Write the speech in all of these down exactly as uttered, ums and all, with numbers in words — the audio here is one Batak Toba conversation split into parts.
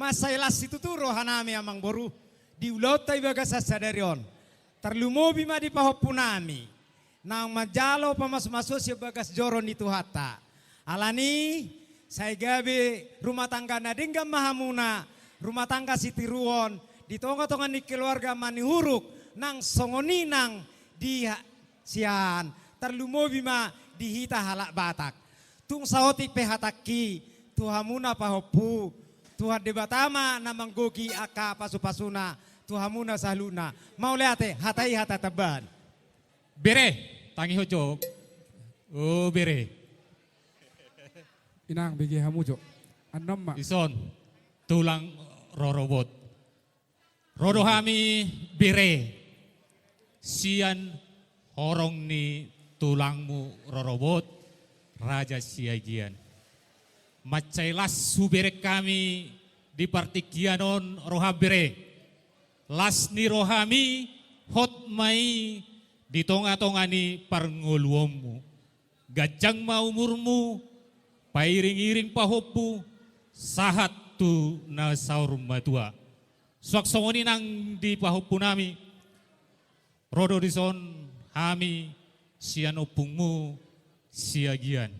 Sai las situtu rohanami amangboru di ulaonta di bagasan sadari on. Tarlumobi ma di pahompunami naung manjalo pamasumasuon sian bagas joro ni Tuhanta. Alani, sai gabe rumah tangga na denggan ma hamuna, rumah tangga sitiruon, di tongatonga ni keluarga manihuruk, nang songon i nang di ha-, sian, tarlumobi ma di hita halak Batak. Tung saotik pe hatangki, tu hamuna pahompu, Tuhan Debata ma na manggohi angka pasupasuna, tu hamuna saluhutna. Mauliate, hata i hata tambahan. Bere, tangihon jo. O bere. Inang, bege hamu jo. Annon ma. Dison, tulang rorobot. Ro do hami bere, sian horong ni tulangmu rorobot, Raja Siagian. Mansai las hubereng hami di partingkian on roham bere. Las ni rohami, hot ma i di tongatonga ni parngoluonmu. Ganjang ma umurmu, pairingiring pahompu, sahat tu na saur matua. Suang songon i nang di pahompunami, ro do dison hami sian ompungmu Siagian.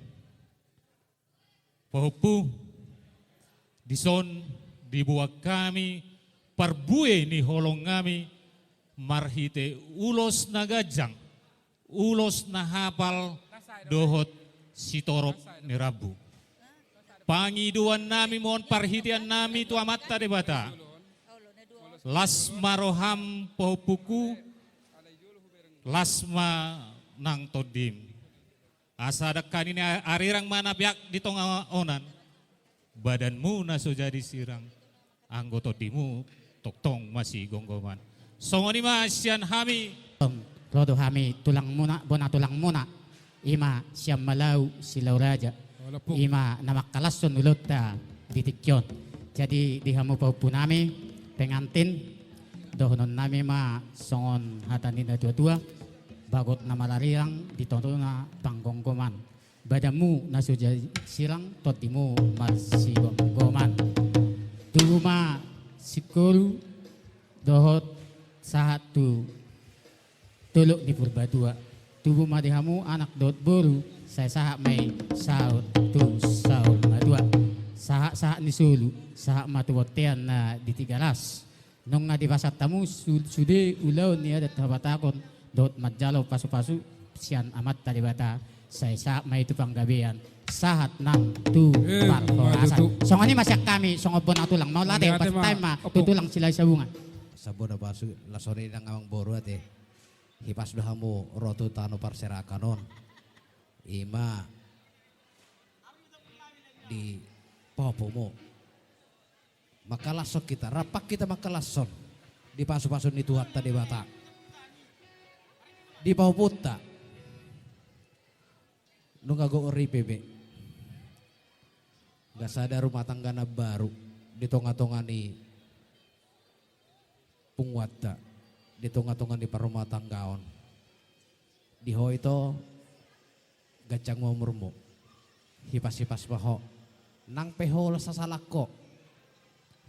Pahompu, dison diboan hami parbue ni holongnami marhite ulos na ganjang, ulos na hapal dohot sitorop ni rambu. Pangidoannami ma on, parhiteannami tu Amanta Debata. Las ma roham pahompungku, las ma nang tondim. Asa dangka ni arirang ma na peak di tonga onan. Badanmu na so jadi sirang, anggo tondimu tongtong masigomgoman. Songon i ma sian hami. Ro do hami tulangmuna, bona tulangmuna, i ma sian Malau Silau Raja. I ma na mangkalashon ulaonta di tingki on. Jadi di hamu pahompunami, pengantin, dohononnami ma songon hata ni natuatua: Bagot na mararirang, di tondona panggomgoman. Badanmu na so jadi sirang, tondimu marsigomgoman. Tubu ma singkoru dohot sahat tu dolok ni Purbatua. Tubu ma di hamu anak dohot boru, sai sahat ma i saur tu saur matua. Sahatsahat ni solu, sahat ma tu bontean na di Tigaras. Nunga dipasahat hamu su-, sude ulaon ni adat habatahon dohot manjalo pasupasu sian Amanta Debata, sai sahat ma i tu panggabean, sahat nang tu parhorasan. Songon i ma sian hami songon bona tulang. Mauliate, pasahat ma tu tulang Silahisabungan. Sambona pasu, las on i nang amangboru ate. Hipas do hamu ro tu tano parserahan on. I ma di pahompumu. Mangkalashon hita, rap hita mangkalashon di pasupasu ni Tuhanta Debata. Di pahompunta. Nunga gok ripe be. Nunga sada rumah tangga na baru di tongatonga ni punguanta, di tongatonga ni parrumahtanggaon. Di ho ito, ganjang ma umurmu. Hipashipas ma ho. Nang pe holan sasalang ho,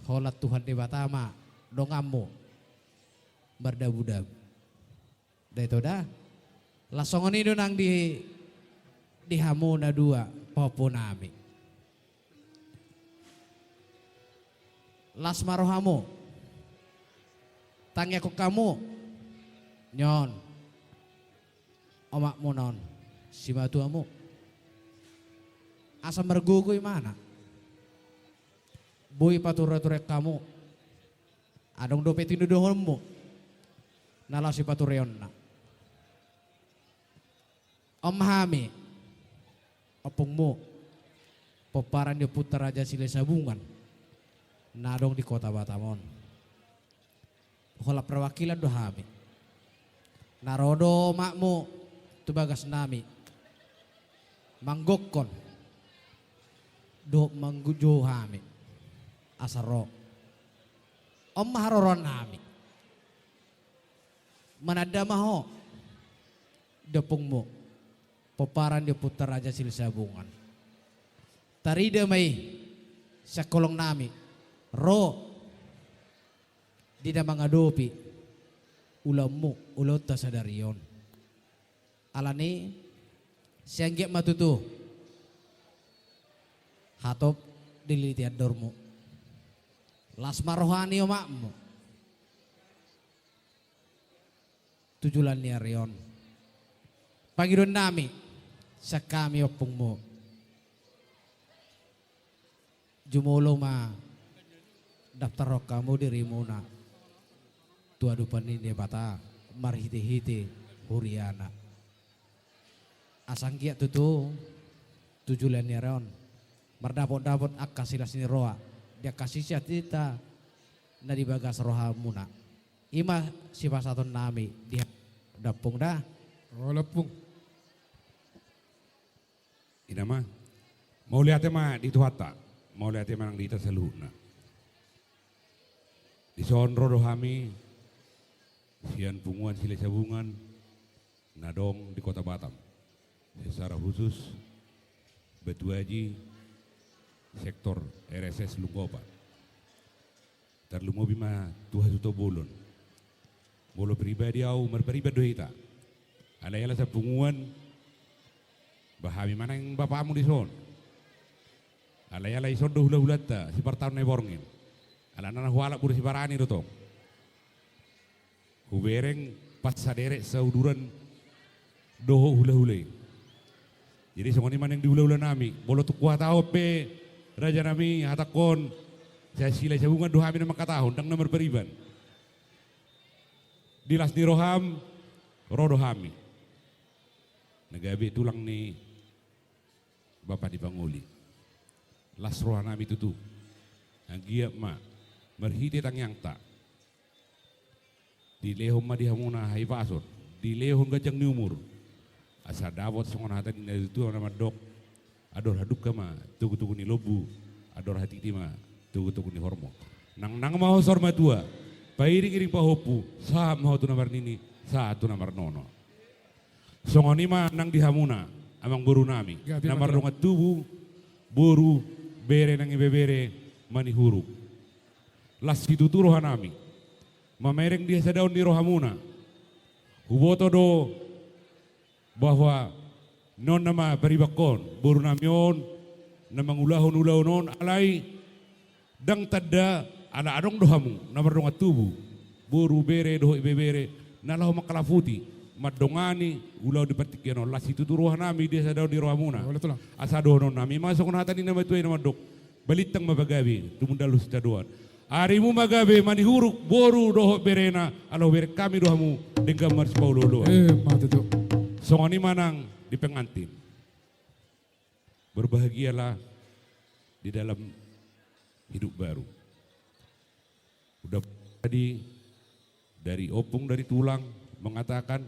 holan Tuhan Debata ma donganmu mardabudabu. Da ito da. Laos songon i do nang di, di hamu na dua pahompunami. Las ma rohamu. Tangiangkon hamu. Nion. Omakmuna on, simatuamu. Asa margogo imana. Boi patureture hamu. Adong dope tinodohonmu na laos sipatureonna. On ma hami, ompungmu, pomparan ni ompunta Raja Silahisabungan na adong di Kota Batam on. Holan perwakilan do hami. Na ro do omakmu tu bagasnami manggokkon dohot manjou hami asa ro. On ma haroroannami. Mananda ma ho di ompungmu, pomparan ni ompunta Raja Silahisabungan. Tarida ma i sian holongnami ro di na mangadopi ulaonmu, ulaonta sadari on. Alani, sai anggiat ma tutu hatop dililiti andormu. Las ma roha ni omakmu tu joloan ni ari on. Pangidoan nami sian hami ompungmu, jumolo ma daptarhon hamu dirimuna tu adopan ni Debata marhitehite huriana. Asa anggiat tutu tu joloan ni ari on mardapotdapot angka silas ni roha di angka sisihata na di bagas rohamuna. I ma sipasahaton nami di ha-, da ompung da. Olo ompung. Inna ma. Mauliate ma di Tuhanta. Mauliate ma nang di hita saluhutna. Dison ro do hami sian Punguan Silahisabungan na adong di Kota Batam, secara khusus Batu Aji, sektor R S S Lunggopan. Tarlumobi ma tu hasuhuton bolon. Molo pribadi ahu, marpariban do hita. Alai ala sian punguan, ba hami ma naeng bapamu dison. Alai ala ison do hulahulanta, sipartaon Naiborngin. Alana na hualap boru Sibarani do tong. Hubereng pas saderet sauduran dohot hulahula i. Jadi songon i ma naeng di hulahula nami, molo tung huhatahon pe raja nami, hatangkon, sian Silahisabungan do hami na mangkatahon, ndang na marpariban. Di las ni roham, ro do hami. Na gabe tulang ni bapa ni pangoli. Las roha nami tutu. Anggiat ma marhite tangiangta dilehon ma di hamuna hahipason, dilehon ganjang ni umur. Asa dapot songon hata ni natuatua na mandok, andor hadungka ma togutogu ni lombu, andor hatiti ma togutogu ni hormo. Nangnang ma ho saur matua, pairingiring pahompu, sahat ma ho tu na marnini, sahat tu na marnono. Songon i ma nang di hamuna, amangboru nami, gabe na ma tulang, mardongan tubu, boru, bere nang ibebere, manihuruk. Las situtu roha nami mamereng di hasadaon ni rohamuna. Huboto do bahwa non nama paribakkon boru nami on na mangulahon ulaon on, alai ndang tanda ala adong do hamu na mardongan tubu, boru, bere dohot ibebere na laho mangkalaputi mandongani ulaon di partingkian on. Las situtu roha nami di hasadaon ni rohamuna. Olo tulang. Asa dohonon nami ma songon hata ni na matua i na mandok, balintang ma pagabe tumundalhon sitadoan. Arimu ma gabe manihuruk boru dohot berena, ala hubereng hami do hamu denggan marsipaolooloan. Emma tutu. Songon i ma nang di pengantin. Berbahagialah di dalam hidup baru. Udah tadi dari opung dari tulang mengatakan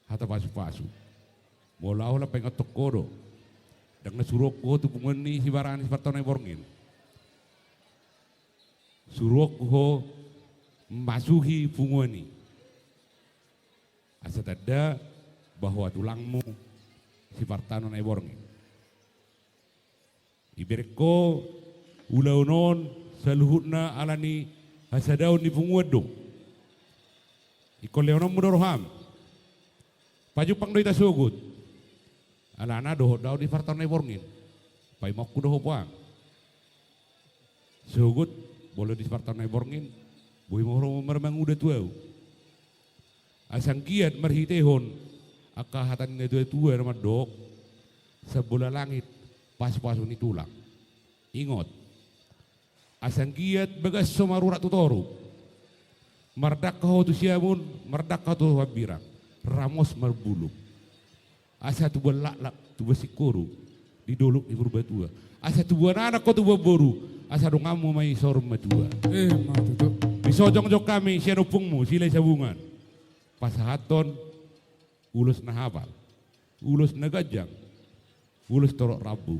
hata pasupasu. Molo ahu lam paingothon ho do. Ndang na suruhonku ho tu punguan ni Sibarani sipartaon Naiborngin. Suruhonku ho masuhi punguan i. Asa tanda bahwa tulangmu sipartaon Naiborngin. Ibereng ho ulaon on saluhutna ala ni hasadaon ni punguan do. Ingkon lehononmu do roham. Pajumpang do hita sogot. Alana dohot do ahu di partaon Naiborngin, paimaonku do ho puang. Sogot, molo di partaon Naiborngin, boi ma ho marmanguda tu ahu. Asa anggiat marhitehon angka hata ni natuatua na mandok, sambola langit pasupasu ni tulang. Ingot, asa anggiat bagas so marurat tu toru, mardangka ho tu siamun, mardangka ho tu hambirang, ramos marbulung. Asa tubuan laklak, tubuan singkoru di dolok ni Purbatua. Asa tubuan anak ho tubuan boru, asa donganmu ma i saur matua. Emma tutu. Dison jongjong hami sian ompungmu Silahisabungan pasahathon ulos na hapal, ulos na ganjang, ulos torop rambu.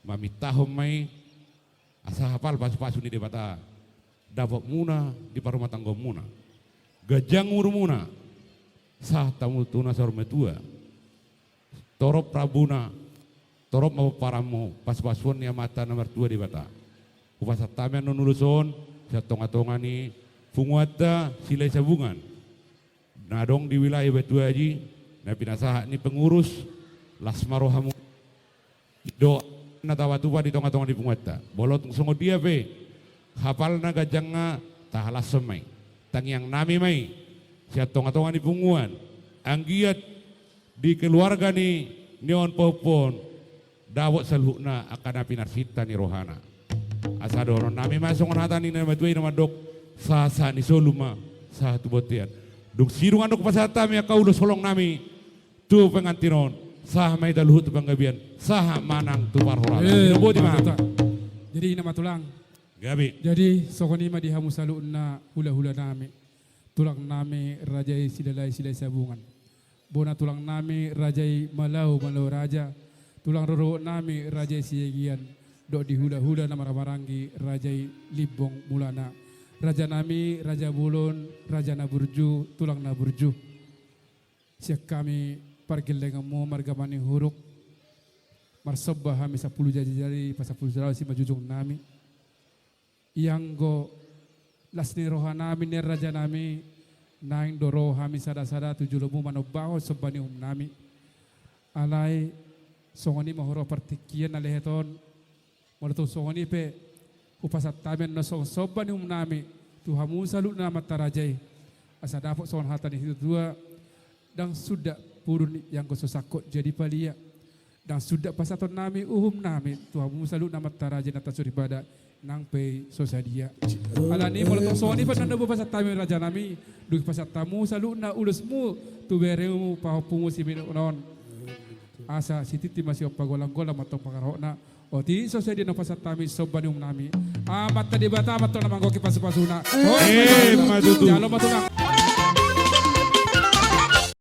Mamintahon ma i asa hapal pasupasu ni Debata dapotmuna di parrumatanggaonmuna. Ganjang umurmuna, sahat hamu tu na saur matua. Torop rambuna, torop ma pomparanmu pasupasuon ni Amanta na martua Debata. Hupasahat hami annon ulos on sian tongatonga ni punguanta Silahisabungan na adong di wilayah Batu Aji, na pinasahat ni pengurus las ma rohamu. Doa na tapatupa di tongatonga ni punguanta. Molo tung songon dia pe hapalna ganjangna, tahalashon ma i. Tangiangnami ma i sian tongatonga ni punguan, anggiat di keluarga ni, ni on pahompu on, dapot saluhutna angka na pinarsinta ni rohana. Asa dohononnami ma songon hata ni na matua i na mandok: Sahat-sahat ni solu ma sahat tu bontean. Dung sidung annon hupasahat hami angka ulos holongnami tu pengantin on, sahat ma hita luhut tu panggabean, sahat ma nang tu parhorasan. Eh, Ino, boti ma. Mantap. Jadi ina ma tulang. Gabe. Jadi songon i ma di hamu saluhutna hulahulanami, tulangnami raja i Silalahi Silahisabungan, bona tulangnami raja i Malau Malau Raja, tulang rorobotnami raja i Siagian, dohot di hulahula na marhahamaranggi raja i Limbong Mulana, rajanami raja bolon, raja na burju, tulang na burju. Sian hami pargellengonmu marga Manihuruk, marsomba hami sampulu jari-jari pasampulu salalu simanjujungnami. Ianggo las ni rohanami nian rajanami, naeng do ro hami sadasada tu jolomu manombahon somba ni uhumnami. Alai songon i ma huroha partingkian na lehet on, molo tung songon i pe hupasahat hami annon songon somba ni uhumnami tu hamu saluhutna amanta raja i, asa dapot songon hata ni situatua: Ndang suda pudun ianggo so sangkot jadi palia. Ndang suda pasahatonnami uhumnami tu hamu saluhutna amanta raja i na tarsoripada, nang pe so sadia. Alani molo tung songon i pe annon do hupasahat hami rajanami, dung hupasahat hamu saluhutna ulosmu tu beremu pahompumu si Milo on, asa sitintin ma sihompa, golanggolang ma antong pangarahutna. Otik so sadia na hupasahat hami somba ni uhumnami. Amanta Debata ma antong na manggohi pasupasuna. Emma tutu. Jalo ma tulang.